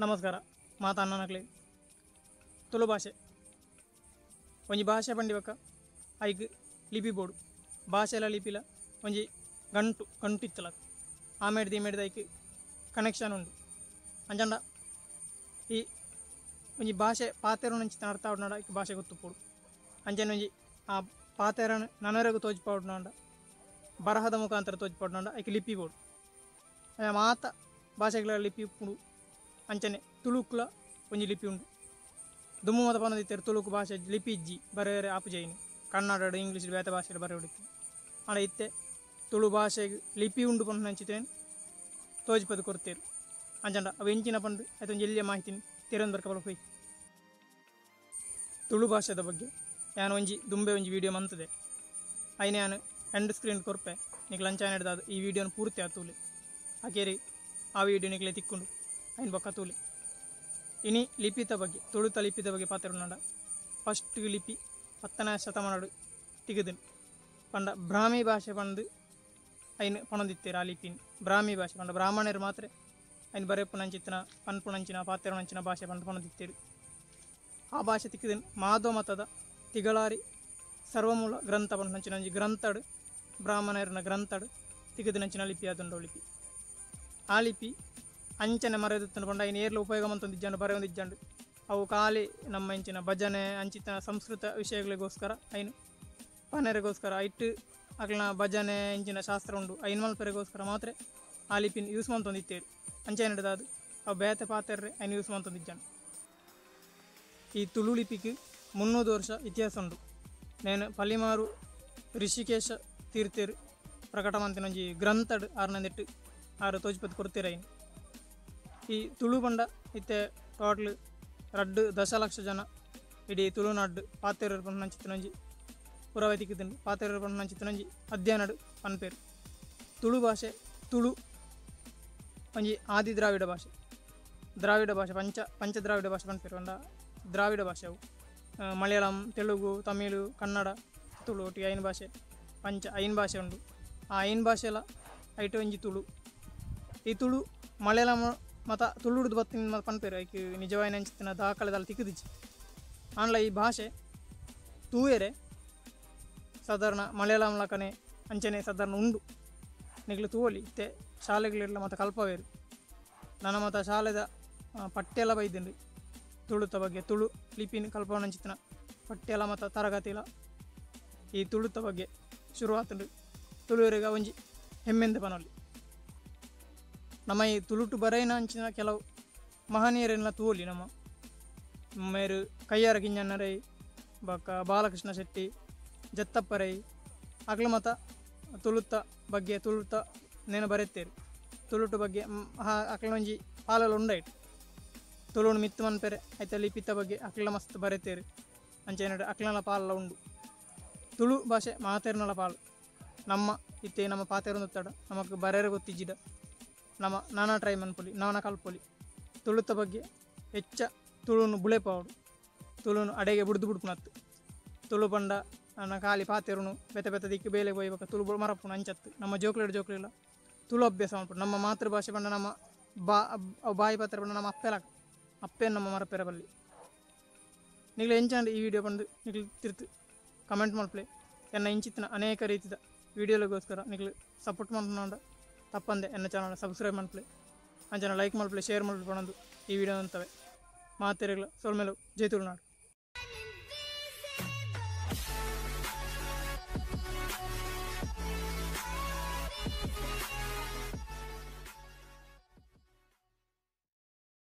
ನಮಸ್ಕಾರ ಮಾತಾ ಅಣ್ಣನಕ್ಲೆ ತುಳು ಭಾಷೆ ಒಂಜಿ ಭಾಷೆ ಪಂಡಿಬಕ ಐಕ್ ಲಿಪಿ ಬೋಡು ಭಾಷೆಲ ಲಿಪಿಲ ಒಂಜಿ ಗಂಟು ಗಂಟು ಇತ್ತಲ ಆಮೇಡ್ದು ಈಮೇಡ್ದು ಐಕ್ ಕನೆಕ್ಷನ್ ಉಂಡು ಅಂಚಂಡ ಈ ಒಂಜಿ ಭಾಷೆ ಪಾತೆರೊನಂಚಿನ ಅರ್ಥ ಆವೊಡು ಐಕ್ ಭಾಷೆ ಗೊತ್ತುಪ್ಪೊಡು ಅಂಚನೆ ಒಂಜಿ ಆ ಪಾತೆರನ್ ನನರೆಗ್ ತೋಜಿಪಾವೊಡು ಬರಹದ ಮುಖಾಂತರ ತೋಜಿಪಾವೊಡು ಐಕ್ ಲಿಪಿ ಬೋಡು ಮಾತ ಭಾಷೆಗಳ ಲಿಪಿ ಉಪ್ಪುಂಡು ಅಂಚನೆ ತುಳುಕ್ಲ ಒಂಜಿ ಲಿಪಿ ಉಂಡು ದುಮ್ಮು ಮತ ಪನೊಂದಿತ್ತೆರ್ ತುಳುಕು ಭಾಷೆ ಲಿಪಿ ಇಜ್ಜಿ ಬರೆಯರೆ ಆಪುಜೈನಿ ಕನ್ನಡ ಇಂಗ್ಲೀಷ್ ಬೇತೆ ಭಾಷೆಡ್ ಬರೆಯೊಡಿತ್ತು ಆಂಡ ಇತ್ತೆ ತುಳು ಭಾಷೆಗ್ ಲಿಪಿ ಉಂಡು ಪನ್ಪುನಂಚಿನ ತೋಜಿಪದ್ ಕೊರ್ತೇರು ಅಂಚಂಡ ಅವು ಎಂಚಿನ ಪಂದ್ ಐತ ಒಂಜಿ ಎಲ್ಯ ಮಾಹಿತಿನ್ ತೆರೊಂದು ಬರ್ಕ ಪೋಯಿ. ತುಳು ಭಾಷೆದ ಬಗ್ಗೆ ಯಾನ್ ಒಂಜಿ ದುಂಬೆ ಒಂಜಿ ವೀಡಿಯೋ ಮಂತುದೆ ಐನ್ ಯಾನ್ ಎಂಡ್ ಸ್ಕ್ರೀನ್ ಕೊರ್ಪೆ ನಿಕ್ಲ್ ಅಂಚನೆ ದಾದ ಈ ವೀಡಿಯೋನ್ ಪೂರ್ತಿ ಆತೂಲೆ ಆಕೇರಿ ಆ ವೀಡಿಯೋ ನಿಕ್ಲೆ ತಿಕ್ಕುಂಡು ಐನ್ ಬೊಕ್ಕ ತೂಲೆ. ಇನಿ ಲಿಪಿತ ಬಗ್ಗೆ ತುಳುತ ಲಿಪಿತ ಬಗ್ಗೆ ಪಾತೆರೊಂಡ ಫಸ್ಟ್ ಲಿಪಿ 10ನೇ ಶತಮಾನಡ್ ತಿಗುದುಂಡು ಪಂಡ ಬ್ರಾಹ್ಮಿ ಭಾಷೆ ಪಂದ್ ಐನ್ ಪನೊಂದಿತ್ತೆರ್ ಆ ಲಿಪಿನ್ ಬ್ರಾಹ್ಮಿ ಭಾಷೆ ಪಂಡ ಬ್ರಾಹ್ಮಣೆರ್ ಮಾತ್ರ ಐನ್ ಬರೆಪುನಂಚಿತ್ತಿನ ಪನ್ಪುನಂಚಿನ ಪಾತೆರೊನಂಚಿನ ಭಾಷೆ ಪಂದ್ ಪನೊಂದಿತ್ತೆರ್. ಆ ಭಾಷೆ ತಿಕ್ಕುದುಂಡು ಮಾಧವ ಮತದ ತಿಗಳಾರಿ ಸರ್ವಮೂಲ ಗ್ರಂಥ ಪನ್ಪುನಂಚಿನ ಒಂಜಿ ಗ್ರಂಥಡ್ ಬ್ರಾಹ್ಮಣೆರ್ನ ಗ್ರಂಥಡ್ ತಿಕ್ಕುದಿನಂಚಿನ ಲಿಪಿ ಆದುಂಡು ಲಿಪಿ. ಆ ಲಿಪಿ ಅಂಚನೆ ಮರೆದಿತ್ತುಂಡು ಪಂಡ ಐನ್ ಏರ್ಲ ಉಪಯೋಗ ಮಂತೊಂದಿಜ್ಜಂಡು ಬರೆಯೊಂದಿಜ್ಜಂಡು ಅವು ಖಾಲಿ ನಮ್ಮ ಇಂಚಿನ ಭಜನೆ ಅಂಚಿನ ಸಂಸ್ಕೃತ ವಿಷಯಗಳಿಗೋಸ್ಕರ ಐನ್ ಪನೆರೆಗೋಸ್ಕರ ಐಟ್ ಅಕ್ಲ್ನ ಭಜನೆ ಇಂಚಿನ ಶಾಸ್ತ್ರ ಉಂಡು ಐನ್ ಮಲ್ಪೆರೆಗೋಸ್ಕರ ಮಾತ್ರ ಆ ಲಿಪಿನ್ ಯೂಸ್ ಮಂತೊಂದಿತ್ತೇರು ಅಂಚನೆ ದಾದು ಅವು ಬೇತೆ ಪಾತೆರ್ರೆ ಐನ್ ಯೂಸ್ ಮಂತೊಂದಿಜ್ಜಂಡು. ಈ ತುಳು ಲಿಪಿಗೆ 300 ವರ್ಷ ಇತಿಹಾಸ ಉಂಡು. ನೇನು ಪಲಿಮಾರು ಋಷಿಕೇಶ ತೀರ್ಥೇರು ಪ್ರಕಟ ಮಂತಿನ ಒಂಜಿ ಗ್ರಂಥಡ್ ಆರ್ನಂದಿಟ್ಟು ಆರು ತೋಜಿಪದ್ ಕೊರ್ತೀರ ಐನ್. ಈ ತುಳು ಪಂಡ ಇತ್ತೆ ಟೋಟಲ್ 2 ದಶಲಕ್ಷ ಜನ ಇಡೀ ತುಳುನಾಡು ಪಾತೆರರು ಪನ್ಪುನಂಚಿತ್ತಿನ ಒಂಜಿ ಪುರವೆ ತಿಕ್ಕುದುಂಡು ಪಾತೆರರು ಪನ್ಪುನಂಚಿತ್ತಿನ ಒಂಜಿ ಅಧ್ಯಯನಡ್ ಪನ್ಪೆರ್. ತುಳು ಭಾಷೆ ತುಳು ಒಂಜಿ ಆದಿ ದ್ರಾವಿಡ ಭಾಷೆ ದ್ರಾವಿಡ ಭಾಷೆ ಪಂಚ ದ್ರಾವಿಡ ಭಾಷೆ ಪನ್ಪೆರ್ ಪಂಡ ದ್ರಾವಿಡ ಭಾಷೆ ಅವು ಮಲಯಾಳಂ ತೆಲುಗು ತಮಿಳು ಕನ್ನಡ ತುಳು ಒಟ್ಟಿಗೆ 5 ಭಾಷೆ ಪಂಚ 5 ಭಾಷೆ ಉಂಡು. ಆ 5 ಭಾಷೆಲ ಐಟ್ ಒಂಜಿ ತುಳು. ಈ ತುಳು ಮಲಯಾಳಂ ಮತ ತುಳುಡ್ದು ಬತ್ತಿನ ಪನ್ಪೆರ್ ಐಕ್ ನಿಜವಾಯಿನ ಅಂಚಿತ್ತಿನ ದಾಖಲೆದಾಲ ತಿಕ್ಕುದಿಜ್ಜಿ. ಆಂಡಲ ಈ ಭಾಷೆ ತೂಯೆರೆ ಸಾಧಾರಣ ಮಲಯಾಳಂ ಲಕನೆ ಅಂಚನೆ ಸಾಧಾರಣ ಉಂಡು ನಿಕ್ಲು ತೂವೊಲಿ ಇತ್ತೆ ಶಾಲೆಗಳಿರ್ಲ ಮತ ಕಲ್ಪವೇರು ನನ ಮತ ಶಾಲೆದ ಪಠ್ಯಲ ಬೈದುಂಡು ತುಳುತ ಬಗ್ಗೆ ತುಳು ಲಿಪಿನ ಕಲ್ಪವನಂಚಿತ್ತಿನ ಪಠ್ಯಲ ಮತ ತರಗತಿಲ ಈ ತುಳುತ ಬಗ್ಗೆ ಶುರುವಾತುಂಡು. ತುಳುವೆರೆಗ್ ಒಂಜಿ ಹೆಮ್ಮೆಂದ್ ಪನೊಲಿ. ನಮ್ಮ ಈ ತುಳುಟು ಬರೆಯಿನ ಅಂಚಿನ ಕೆಲವು ಮಹನೀಯರೆನ್ಲ ತೂವೊಲಿ ನಮ್ಮ ಮೇರು ಕಯ್ಯಾರ ಕಿಞ್ಞಣ್ಣ ರೈ ಬೊಕ್ಕ ಬಾಲಕೃಷ್ಣ ಶೆಟ್ಟಿ ಜತ್ತಪ್ಪ ರೈ ಅಕ್ಲು ಮತ ತುಳುತ ಬಗ್ಗೆ ತುಳುತ ನೇನು ಬರೆತೇರು ತುಳುಟು ಬಗ್ಗೆ ಅಕ್ಲ ಒಂಜಿ ಪಾಲಲು ಉಂಡೈಟ್ ತುಳುನು ಮಿತ್ತು ಮನ್ಪೆರೆ ಐತ ಲಿಪಿತ ಬಗ್ಗೆ ಅಕ್ಲ ಮಸ್ತ್ ಬರೆತೇರು ಅಂಚೆನಡ್ ಅಕ್ಲನ ಪಾಲಲ ಉಂಡು. ತುಳು ಭಾಷೆ ಮಾತೆರ್ನಲ ಪಾಲು ನಮ್ಮ ಇತ್ತೆ ನಮ್ಮ ಪಾತೆರೊಂದುತ್ತಡ ನಮಕ್ ಬರೆರೆ ಗೊತ್ತಿಜ್ಜಿಡ ನಮ್ಮ ನಾನಾ ಟ್ರೈ ಮನ್ಪೊಲಿ ನಾನಾ ಕಲ್ಪೊಲಿ ತುಳುತ ಬಗ್ಗೆ ಹೆಚ್ಚ ತುಳುನು ಬುಳೆಪಾವೊಡು ತುಳುನು ಅಡೆಗೆ ಬುಡ್ದು ಬುಡ್ಪುನತ್ತು ತುಳು ಪಂಡ ನನ್ನ ಖಾಲಿ ಪಾತೆರುನು ಬೇತೆ ಬೇತೆ ದಿಕ್ಕು ಬೇಲೆ ಪೋಯಿ ಬೊಕ್ಕ ತುಳು ಮರಪುನು ಅಂಚತ್ತು ನಮ್ಮ ಜೋಕ್ಲೆಡ್ ಜೋಕ್ಲೆಲ ತುಳು ಅಭ್ಯಾಸ ಮನ್ಪೊಡು. ನಮ್ಮ ಮಾತೃಭಾಷೆ ಪಂಡ ನಮ್ಮ ಬಾಯಿ ಪಾತೆರ ಪಂಡ ನಮ್ಮ ಅಪ್ಪೆಲ ಅಪ್ಪೆನ್ ನಮ್ಮ ಮರಪೆರೆ ಬಲ್ಲಿ. ನಿಕ್ಲೆ ಎಂಚಾಂಡ್ ಈ ವಿಡಿಯೋ ಪಂದ್ ನಿಕ್ಲು ತಿರ್ತು ಕಮೆಂಟ್ ಮಲ್ಪುಲೆ. ಎನ್ನ ಇಂಚಿತ್ತಿನ ಅನೇಕ ರೀತಿದ ವೀಡಿಯೋಲಿಗೋಸ್ಕರ ನಿಕ್ಲು ಸಪೋರ್ಟ್ ಮನ್ಪುನಂಡ ತಪ್ಪಂದೆ ಎನ್ನ ಚಾನಲ್ ಸಬ್ಸ್ಕ್ರೈಬ್ ಮನ್ಪುಲೆ ಅಂಚನೆ ಲೈಕ್ ಮಲ್ಪುಲೆ ಶೇರ್ ಮಲ್ಪುಲೆ ಪನೊಂದು ಈ ವಿಡಿಯೋ ಅಂತವೆ ಮಾತೆರೆಗ್ಲ ಸೊಲ್ಮೆಲು. ಜೈ ತುಳುನಾಡು.